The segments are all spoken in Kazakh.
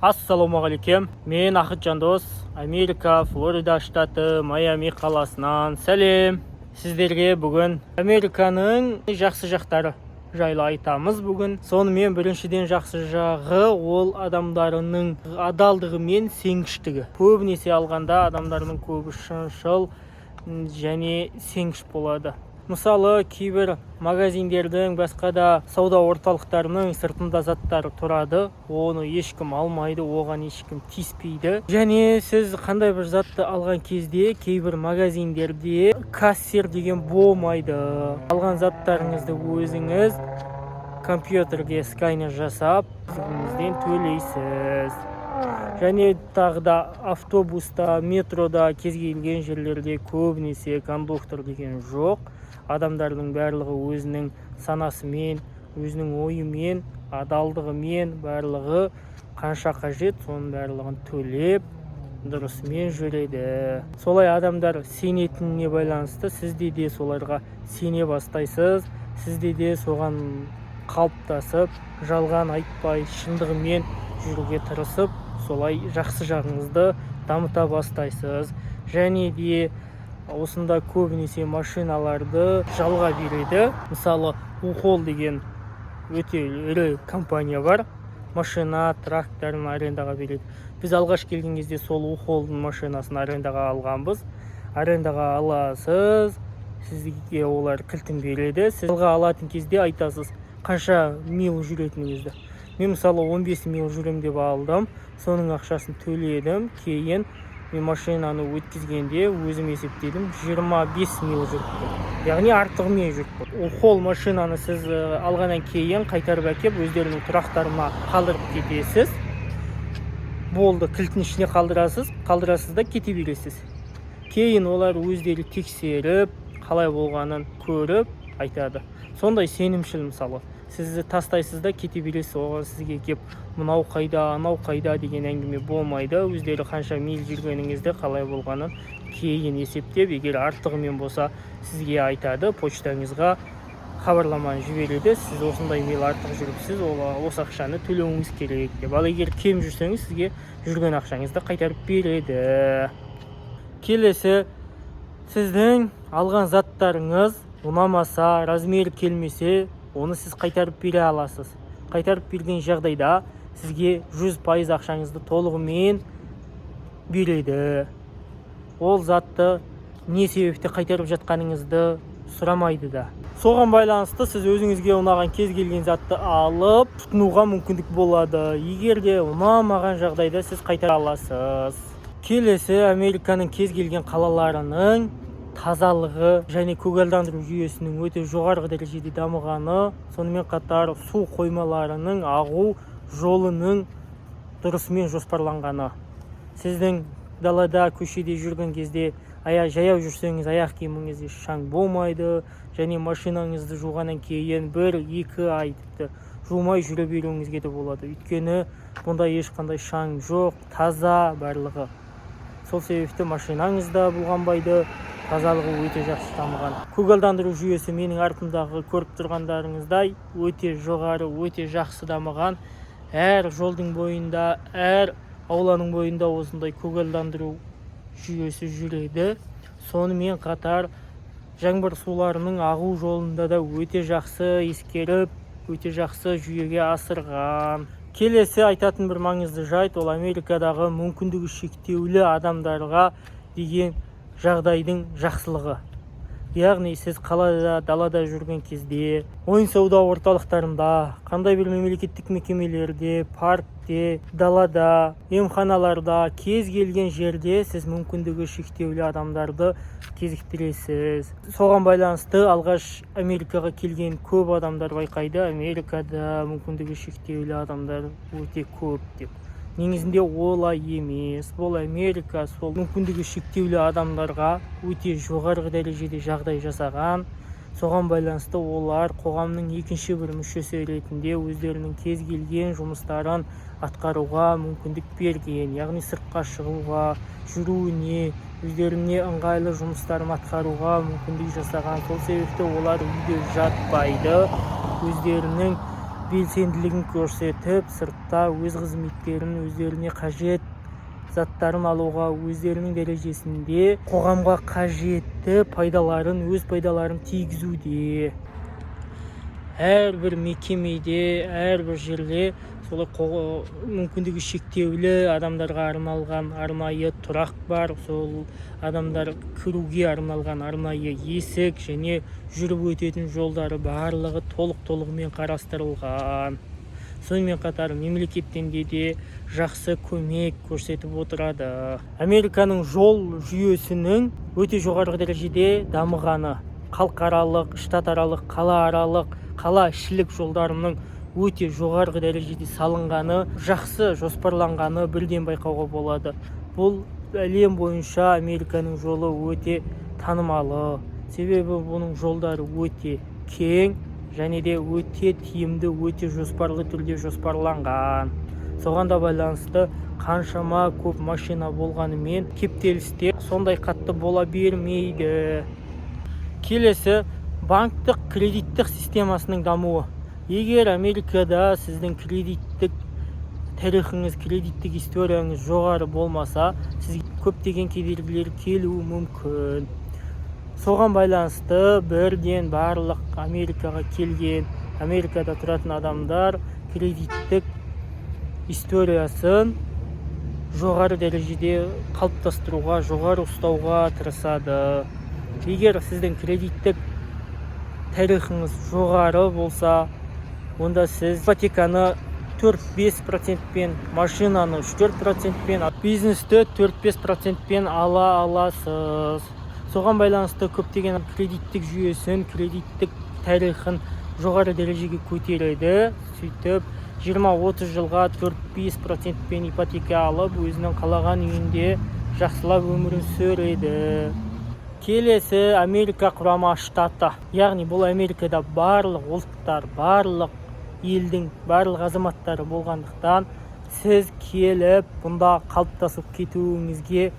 Ассалаумағалейкем! Мен Ақыт Жандос, Америка Флорида штаты, Майами қаласынан сәлем сіздерге. Бүгін Американың жақсы жақтары жайлы айтамыз бүгін. Сонымен, біріншіден, жақсы жағы ол адамдарының адалдығы мен сенгіштігі. Көбінесе алғанда, адамдарының көбі шыншыл және сенгіш болады. Мысалы, кейбір магазиндердің, басқа да сауда орталықтарының сыртында заттар тұрады, оны ешкім алмайды, оған ешкім тиіспейді. Және сіз қандай бір затты алған кезде, кейбір магазиндерде кассир деген болмайды. Алған заттарыңызды өзіңіз компьютерге сканер жасап, өзіңізден төлейсіз. Және тағы да автобуста, метрода, кез келген жерлерде көбінесе кондуктор деген жоқ. Адамдардың барлығы өзінің санасымен, өзінің ойымен, адалдығымен, барлығы қанша қажет, соның барлығын төлеп, дұрысымен жүреді. Солай адамдар сенетініне байланысты сіз де соларға сене бастайсыз. Сізде де соған қалыптасып, жалған айтпай, шындығымен жүруге тырысып, солай жақсы жағыңызды дамыта бастайсыз. Және де осында көбінесе машиналарды жалға береді. Мысалы, U-Haul деген өте ірі компания бар, машина, тракторын арендаға береді. Біз алғаш келген кезде сол U-Haul-дың машинасын арендаға алғанбыз. Арендаға аласыз, сізге олар кілтін береді. Сіз жалға алатын кезде айтасыз қанша мил жүретініңізді. Мен, мысалы, 15 мил жүрем деп алдым, соның ақшасын төледім. Кейін мен машинаны өткізгенде өзім есептедім, 25 мил жүріппін, яғни артығымен жүріппін. U-Haul машинаны сіз алғаннан кейін қайтарып әкеп, өздерінің тұрақтарына қалдырып кетесіз, болды. Кілтін ішіне қалдырасыз, қалдырасыз да кете бересіз. Кейін олар өздері тексеріп, қалай болғанын көріп айтады. Сондай сенімшіл. Мысалы, сізді тастайсыз да кете бересіз, оған сізге кеп мынау қайда, анау қайда деген әңгіме болмайды. Өздері қанша миль жүргеніңізді, қалай болғанын кейін есептеп, егер артығымен болса, сізге айтады, почтаңызға хабарламаны жібереді: сіз осындай миль артық жүріпсіз, ол осы ақшаны төлеуіңіз керек деп. Ал егер кем жүрсеңіз, сізге жүрген ақшаңызды қайтарып береді. Келесі, сіздің алған заттарыңыз ұнамаса, размері келмесе, оны сіз қайтарып бере аласыз. Қайтарып берген жағдайда сізге 100% ақшаңызды толығымен береді. Ол затты не себепті қайтарып жатқаныңызды сұрамайды да. Соған байланысты сіз өзіңізге ұнаған кез келген затты алып тұтынуға мүмкіндік болады. Егер де ұнамаған жағдайда, сіз қайтара аласыз. Келесі, Американың кез келген қалаларының тазалығы және көгалдандыру жүйесінің өте жоғарғы дәрежеде дамығаны, сонымен қатар су қоймаларының ағу жолының дұрысымен жоспарланғаны. Сіздің далада, көшеде жүрген кезде, жаяу жүрсеңіз, аяқ киіміңізде шаң болмайды. Және машинаңызды жуғаннан кейін 1-2 ай тіпті жумай жүре беруіңізге де болады, өйткені бұнда ешқандай шаң жоқ, таза барлығы. Сол себепті машинаңыз да бұлғанбайды, тазалығы өте жақсы дамыған. Көгалдандыру жүйесі менің артымдағы көріп тұрғандарыңыздай өте жоғары, өте жақсы дамыған. Әр жолдың бойында, әр ауланың бойында осындай көгалдандыру жүйесі жүреді. Сонымен қатар жаңбыр суларының ағу жолында да өте жақсы ескеріп, өте жақсы жүйеге асырған. Келесі айтатын бір маңызды жайт ол Америкадағы мүмкіндігі шектеулі адамдарға деген жағдайдың жақсылығы. Яғни сіз қалада, далада жүрген кезде, ойын сауда орталықтарында, қандай бір мемлекеттік мекемелерде, паркте, далада, емханаларда, кез келген жерде сіз мүмкіндігі шектеулі адамдарды кезіктіресіз. Соған байланысты алғаш Америкаға келген көп адамдар байқайды, Америкада мүмкіндігі шектеулі адамдар өте көп деп. Негізінде олай емес. Бұл Америка сол мүмкіндігі шектеулі адамдарға өте жоғарғы дәрежеде жағдай жасаған. Соған байланысты олар қоғамның екінші бір мүшесі ретінде өздерінің кез келген жұмыстарын атқаруға мүмкіндік берген, яғни сыртқа шығуға, жүруіне, өздеріне ыңғайлы жұмыстарын атқаруға мүмкіндік жасаған. Сол себепті олар үйде жатпайды, өздерінің Белсенділігін көрсетіп, сыртта өз қызметтерін, өздеріне қажет заттарын алуға, өздерінің дәрежесінде қоғамға қажетті пайдаларын, өз пайдаларын тигізуде. Әрбір мекемеде, әрбір жерде солай мүмкіндігі шектеулі адамдарға арналған арнайы тұрақ бар. Сол адамдар кіруге арналған арнайы есік және жүріп өтетін жолдары, барлығы толық-толығымен қарастырылған. Сонымен қатар мемлекеттен де жақсы көмек көрсетіп отырады. Американың жол жүйесінің өте жоғарғы дәрежеде дамығаны, халықаралық, штатаралық, қалааралық, қала ішілік жолдарының өте жоғарғы дәрежеде салынғаны, жақсы жоспарланғаны бірден байқауға болады. Бұл әлем бойынша Американың жолы өте танымалы, себебі бұның жолдары өте кең және де өте тиімді, өте жоспарлы түрде жоспарланған. Соған да байланысты қаншама көп машина болғанымен, кептелісте сондай қатты бола бермейді. Келесі банктық кредиттік системасының дамуы. Егер Америкада сіздің кредиттік тарихыңыз, кредиттік историяңыз жоғары болмаса, сізге көптеген кедергілер келуі мүмкін. Соған байланысты бірден барлық Америкаға келген, Америкада тұратын адамдар кредиттік историясын жоғары дәрежеде қалыптастыруға, жоғары ұстауға тырысады. Егер сіздің кредиттік тарихыңыз жоғары болса, онда сіз ипотеканы 4-5 процентпен, машинаны 3-4 процентпен, бизнесті 4-5 процентпен ала аласыз. Соған байланысты көптеген кредиттік жүйесін, кредиттік тарихын жоғары дәрежеге көтереді. Сөйтіп 20-30 жылға 4-5 процентпен ипотека алып, өзінің қалаған үйінде жақсылап өмірін сүреді. Келесі Америка Құрама Штаты, яғни бұл Америкада барлық ұлттар, барлық елдің барлық азаматтары болғандықтан, сіз келіп бұнда қалыптасып кетуіңізге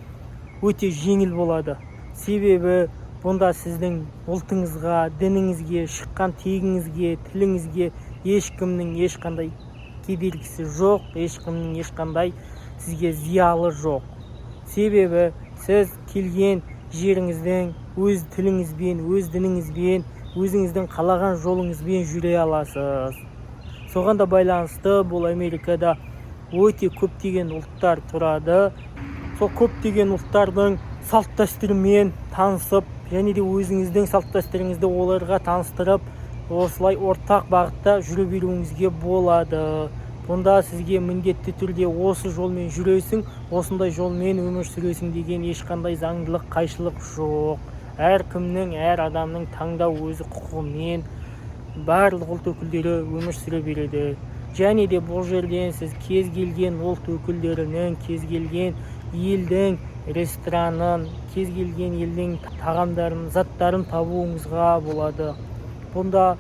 өте жеңіл болады. Себебі бұнда сіздің ұлтыңызға, дініңізге, шыққан тегіңізге, тіліңізге ешкімнің ешқандай кедергісі жоқ, ешкімнің ешқандай сізге зиялы жоқ. Себебі сіз келген жеріңіздің өз тіліңізбен, өз дініңізбен, өзіңіздің қалаған жолыңызбен жүре аласыз. Соған да байланысты бұл Америкада өте көптеген ұлттар тұрады. Сол көптеген ұлттардың салт дәстүрімен танысып және де өзіңіздің салт дәстүріңізді оларға таныстырып, осылай ортақ бағытта жүре беруіңізге болады. Бұнда сізге міндетті түрде осы жолмен жүресің, осындай жолмен өмір сүресің деген ешқандай заңдылық, қайшылық жоқ. Әркімнің, әр адамның таңдау өзі құқығымен барлық ұлт өкілдері өмір сүре береді. Және де бұл жерден сіз кез келген ұлт өкілдерінің, кез келген елдің ресторанын, кез келген елдің тағамдарын, заттарын табуыңызға болады. Бұнда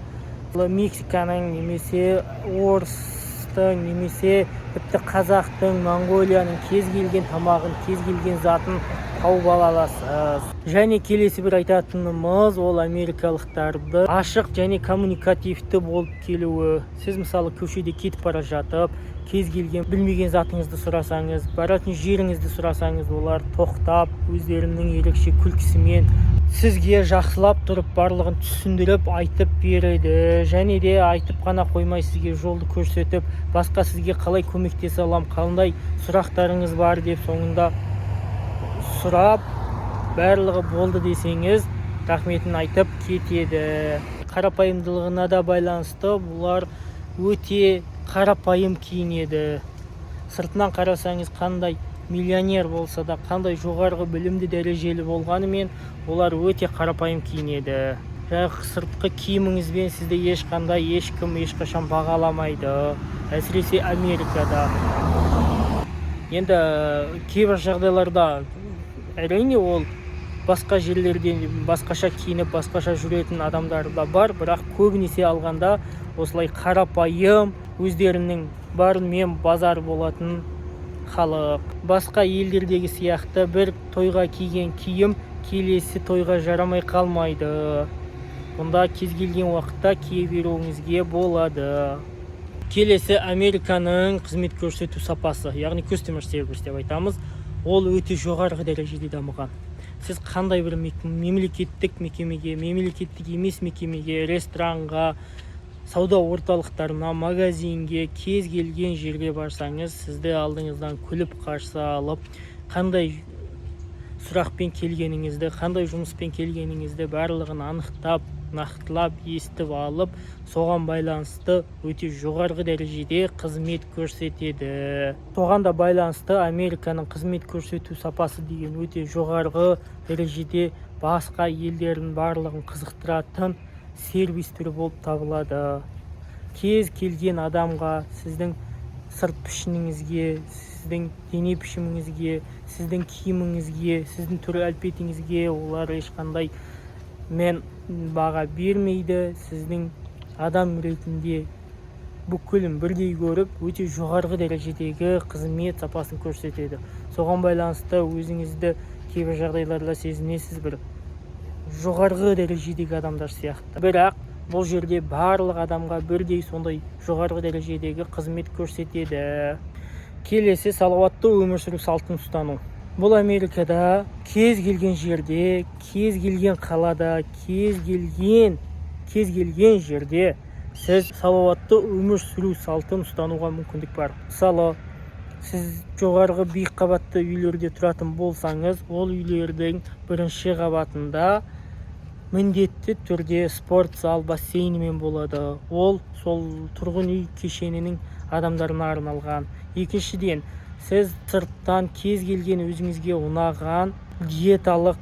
Мексиканың немесе орыстың немесе тіпті қазақтың, Моңғолияның кез келген тамағын, кез келген затын тауып ала аласыз. Және келесі бір айтатынымыз, ол америкалықтарды ашық және коммуникативті болып келуі. Сіз, мысалы, көшеде кетіп бара жатып, кез келген білмеген затыңызды сұрасаңыз, баратын жеріңізді сұрасаңыз, олар тоқтап, өздерінің ерекше күлкісімен сізге жақсылап тұрып барлығын түсіндіріп айтып береді. Және де айтып қана қоймай, сізге жолды көрсетіп, басқа сізге қалай көмектесе аламын, қандай сұрақтарыңыз бар деп соңында сұрап, барлығы болды десеңіз, рахметін айтып кетеді. Қарапайымдылығына да байланысты бұлар өте қарапайым киінеді. Сыртынан қарасаңыз, қандай миллионер болса да, қандай жоғарғы білімді, дәрежелі болғанымен, олар өте қарапайым киінеді. Жаңағы сыртқы киіміңізбен сізді ешқандай, ешкім ешқашан бағаламайды, әсіресе Америкада. Енді кейбір жағдайларда, әрине, ол басқа жерлерден басқаша киініп, басқаша жүретін адамдар да бар, бірақ көбінесе алғанда осылай қарапайым, өздерінің барымен базар болатын халық. Басқа елдердегі сияқты бір тойға киген киім келесі тойға жарамай қалмайды. Бұнда кез келген уақытта кие беруіңізге болады. Келесі Американың қызмет көрсету сапасы, яғни customer service деп айтамыз, ол өте жоғарғы дәрежеде дамыған. Сіз қандай бір мемлекеттік мекемеге, мемлекеттік емес мекемеге, ресторанға, сауда орталықтарына, магазинге, кез келген жерге барсаңыз, сізді алдыңыздан күліп қарсы алып, қандай сұрақпен келгеніңізді, қандай жұмыспен келгеніңізді, барлығын анықтап, нақтылап естіп алып, соған байланысты өте жоғарғы дәрежеде қызмет көрсетеді. Соған да байланысты Американың қызмет көрсету сапасы деген өте жоғарғы дәрежеде, басқа елдердің барлығын қызықтыратын сервис түрі болып табылады. Кез келген адамға, сіздің сырт пішініңізге, сіздің дене пішіміңізге, сіздің киіміңізге, сіздің түр әлпетіңізге олар ешқандай мен баға бермейді. Сіздің адам ретінде бүкілін бірдей көріп, өте жоғарғы дәрежедегі қызмет сапасын көрсетеді. Соған байланысты өзіңізді кейбір жағдайларда сезінесіз бір жоғарғы дәрежедегі адамдар сияқты. Бірақ бұл жерде барлық адамға бірдей сондай жоғарғы дәрежедегі қызмет көрсетеді. Келесі салауатты өмір сүру салтын ұстану. Бұл Америкада кез келген жерде, кез келген қалада, кез келген жерде сіз салауатты өмір сүру салтын ұстануға мүмкіндік бар. Мысалы, сіз жоғарғы биік қабатты үйлерде тұратын болсаңыз, ол үйлердің бірінші қабатында міндетті түрде спорт зал бассейнімен болады. Ол сол тұрғын үй кешенінің адамдарына арналған. Екіншіден, сіз сырттан кез келген өзіңізге ұнаған диеталық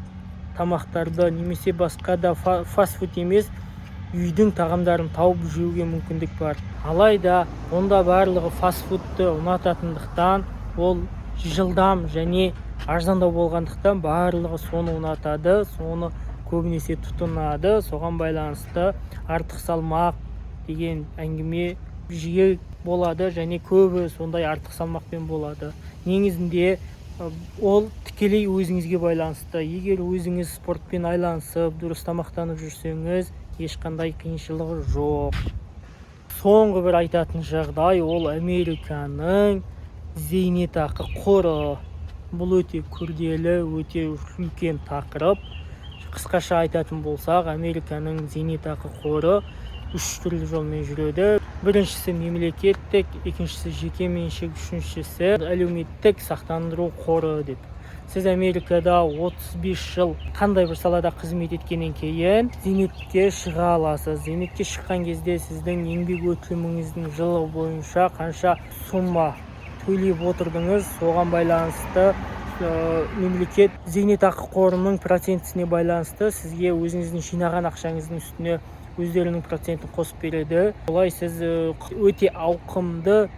тамақтарды немесе басқа да фастфуд емес, үйдің тағамдарын тауып жеуге мүмкіндік бар. Алайда онда барлығы фастфудты ұнататындықтан, ол жылдам және арзандау болғандықтан, барлығы соны ұнатады, соны көбінесе тұтынады. Соған байланысты артық салмақ деген әңгіме жиі болады және көбі сондай артық салмақпен болады. Негізінде ол тікелей өзіңізге байланысты. Егер өзіңіз спортпен айланысып, дұрыс тамақтанып жүрсеңіз, ешқандай қиыншылығы жоқ. Соңғы бір айтатын жағдай, ол Американың зейнетақы қоры. Бұл өте күрделі, өте үлкен тақырып. Қысқаша айтатын болсақ, Американың зейнетақы қоры үш түрлі жолмен жүреді. Біріншісі мемлекеттік, екіншісі жеке меншік, үшіншісі әлеуметтік сақтандыру қоры деп. Сіз Америкада 35 жыл қандай бір салада қызмет еткеннен кейін зейнетке шыға аласыз. Зейнетке шыққан кезде сіздің еңбек өтіліміңіздің жылы бойынша қанша сумма төлеп отырдыңыз, соған байланысты мемлекет зейнетақы қорының процентісіне байланысты сізге өзіңіздің жинаған ақшаңыздың үстіне өздерінің процентін қосып береді. Олай сіз өте ауқымды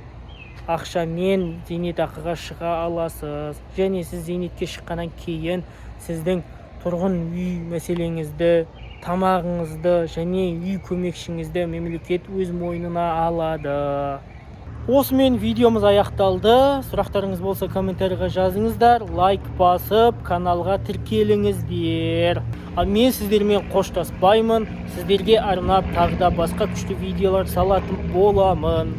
ақшамен зейнетақыға шыға аласыз. Және сіз зейнетке шыққаннан кейін сіздің тұрғын үй мәселеңізді, тамағыңызды және үй көмекшіңізді мемлекет өз мойнына алады. Осымен видеомыз аяқталды. Сұрақтарыңыз болса, комментарийға жазыңыздар, лайк басып, каналға тіркеліңіздер. Ал мен сіздермен қоштаспаймын, сіздерге арнап тағы да басқа күшті видеолар салатын боламын.